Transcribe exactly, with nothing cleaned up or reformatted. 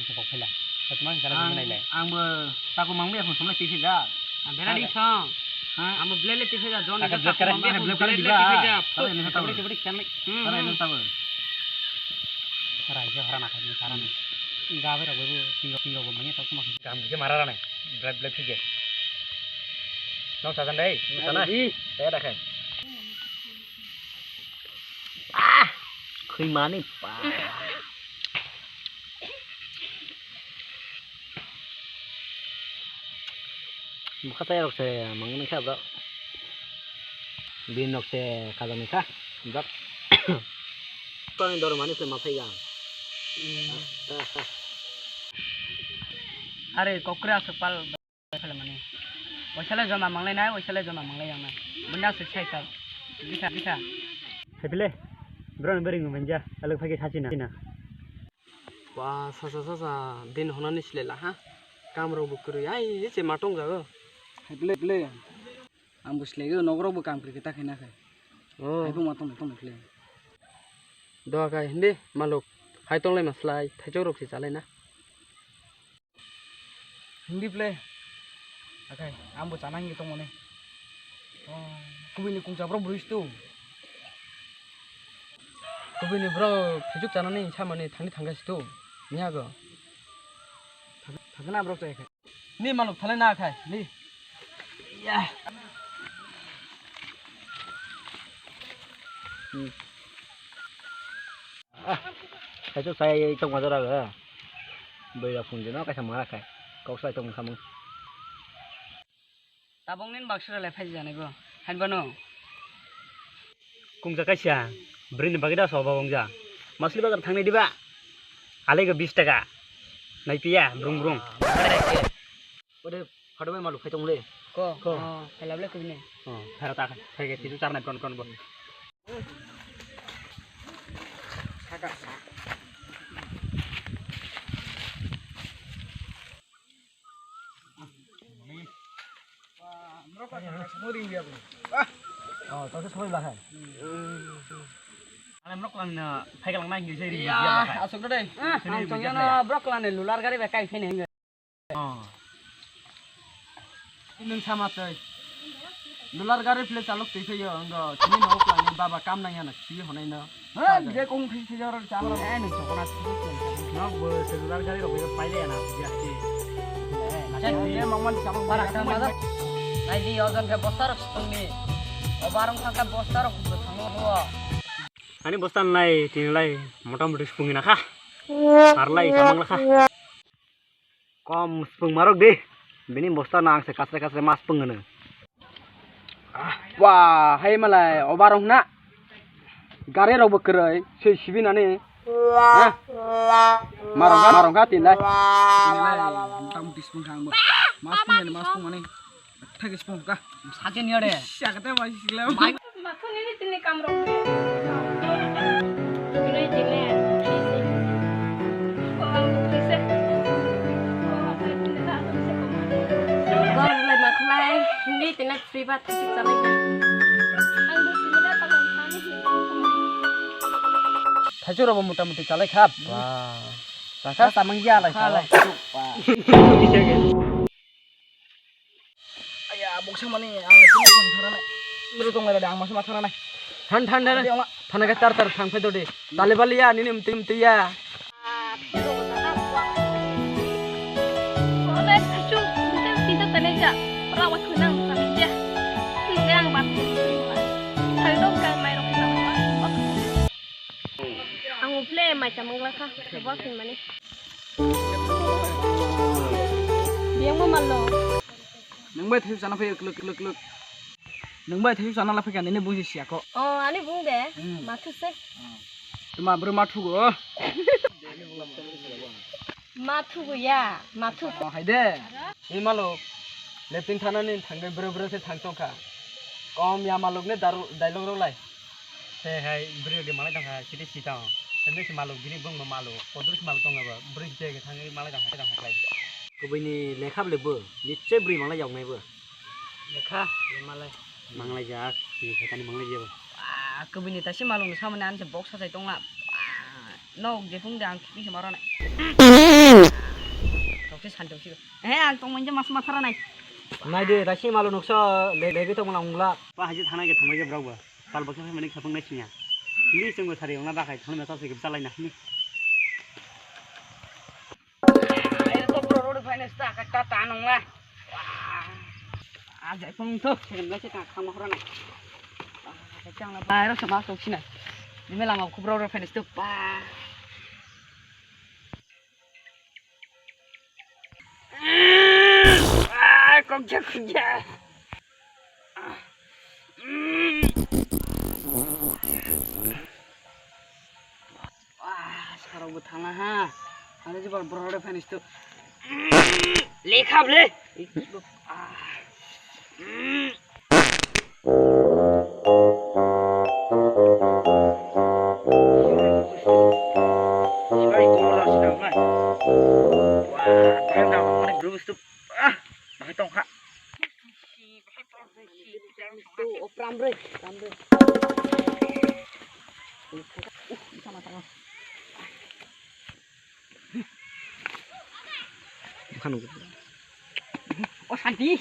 Kok phela. Kotma kala Ang, nai lai. Ang bo taku mangbe khon somle tiphila. Ang bera di song. Ha? Ang bo blele tiphila, John. Aka blade kara, blade kara diba. Tabo ini tabo. Tabo ini tabo. Raja hara na kami karan. Gabe rabu, tinggal tinggal bo manya taku mah. Gam je mara rane. Blade blade phige. Nong sajan dai. Sana. Saya dah kan. Ah, khwi mani pa. Bwkha tayarok se mangni kha bro. Bini nok se kajani kha. Bwkha. Toni dor mani se ma phaiga. Are kokra se pal. Mani. Waisale joma manglai nai, waisale joma manglai yang nai. Bunda se sai kar. Bisa, bisa. Hai pile. Bro ni bering manja. Alok phai ke sachi na. Wa, sasa, sasa. Din honani sile la ha. Kam rok bo kwrwi. Ai, je che matong jago. Hai pile, pile. Ang bo sile go, nog rok bo kam kwrwi ta khaina khai. Oh. Hai bo matong, matong pile. Doa kai hindi, maluk. Hai tonglai maslai, thaichok rok se chalai na. Hindi play. Akai, ang bo chana hinwi tongmani. Oh, kubui ni kungsa bro bwrwi stu. Kubui ni bro phujuk chanani samani thangni thangkhe stu. Niya go. Thak-, thakna bro chai khai. Ni maluk thalai na khai, ni. Ya. Hmm. Ah, kaiso sai tong majora ga. Boira phunjino kaisa mara khai. Kok sai tong khamung. Tabong nin baksa le phai jani bo. Hain bano. Kungja kaisa. Brini bagida so babong ja. Masli bazar thangni diba. Alega bis taka. Nai piya brung brung. Ode, phado bai malu khai tong le. Ko. Ko. Oh, phai lab le kubine. Oh, phara ta khai. Khai ke tisu charnai pron pron bo. Oh, tau se soi bahai. Ale mrok lang na phai lang nai hinwi se ri. Ya, asok dai. Ang chong yana brok lane lular gari bai kai phai nai. Oh. Nung sama tei. Lular gari phle chalok tei phaio, wngkha chini nok lani baba kam nang yana si honai no. Ha, je kong phi phi jor chalok. Eh, nung chokona. Nok bo se lular gari rok bai le yana si ya si. Chak je mangman chalok bara kam. Nai di ojon ke bosta rok sungni. Obarong thangka bosta rok bo thango bo. Ani bosta nai tin lai mota moti sungina kha. Arlai kamang la kha. Kom spung marok di. Bini bosta nang se kasre kasre mas pung hwno. Wah, hai malai obarong na. Gari rok bo kwrwi, swi sibi nani. Ha? Marong ha, marong ha tin lai. Mota moti spung thang bo. Mas pung ni, mas pung mani. Thagi spung ka. Sachi ni ore. Siya kata mai sikla. Mai. Makhun ini tini kamrok. Ini tini. Oh, ang bukti se. Oh, apa ini tak ada se kamu. Gor le makhulai. Ini tini free bat sik chalai. Ang bukti ini tak ada kami. Thaichuk rok bo mota moti chalai kha. Wah. Rasa samang ya lai chalai. Aya, buksa mani, ang le tini tong thara nai. Mero tong lai, ang masa ma thara nai. Than, than, than. Adi, ama. Thana ke tar, tar, thang phai dodi. Tali bali ya, nini mti, mti ya. Ole, asu, kita, kita tane ja. Rawa kunang, tane ja. Ini ang bak. Hai dong, kai mai rok nang. Ang uple mai chamang lakha. Bak mani. Biyang mo malo. Nung bai thaisu chana phai kluk, kluk, kluk. Nung bai thaisu chana la phai ka nini bung si siya ko. Oh, ani bung de. Hmm. Mathu se. Tuma bro mathu go. Mathu go ya, mathu. Oh, hai de. Ni maluk. Leptin thana ni thangde bro bro se thang tong kha. Kom ya maluk ne daru dailong rok lai. Se hai bwrwi rok de malai tongkha, siti si tong. Sandwich maluk, bini bung bo maluk, kodrus maluk tong abo. Bwrwi je ke thangwi malai tongkha, tongkha khlai. Kubui ni lekha bole bo, nichoi bwrwi malai yoknai bo. Lekha, ye malai. Manglai jak, ni khetani manglai jebo. Ah, kubui ni taisi maluk ni samani anse box sajai tongla. Ah, nok jephung de ang kipin se marana. Sanjok si. Eh, ang tong manja mas mathara nai. Nai de, ta si malu nuksa, le, le, to mula mula. Pa haji thana ke thangbai ke brok ba. Sal baksa mani khapang nai sinya. Ni senggo sari ongna dakai thang mesa se ke salai na. Ni. Ayo to bro road finance ta ka ta ta nong la. Wah. Ajai pung to, sen la se ta khang ma khora nai. Wah, chang la. Ba ro sama sok sinai. Ni me lama khubro road finance to pa. Ah, kok jak, kok jak. Wah, sarok bo thangna ha. Ani je bor bor ore finish to. Lekha ble. Ah. O santi.